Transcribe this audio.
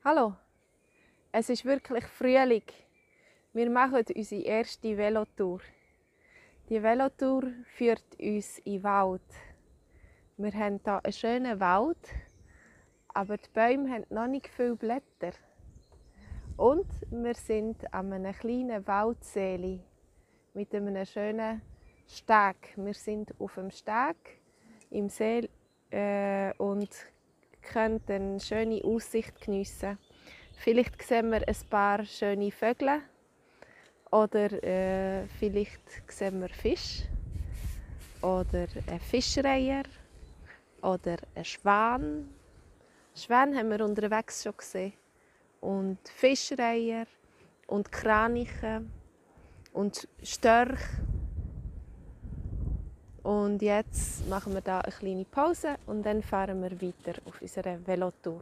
Hallo, es ist wirklich Frühling. Wir machen unsere erste Velotour. Die Velotour führt uns in den Wald. Wir haben hier einen schönen Wald, aber die Bäume haben noch nicht viele Blätter. Und wir sind an einem kleinen Waldseeli mit einem schönen Steg. Wir sind auf dem Steg im See und können eine schöne Aussicht geniessen. Vielleicht sehen wir ein paar schöne Vögel oder vielleicht sehen wir Fisch oder einen Fischreiher oder einen Schwan. Schwäne haben wir unterwegs schon gesehen. Und Fischreiher und Kraniche und Störche. Und jetzt machen wir da eine kleine Pause und dann fahren wir weiter auf unserer Velotour.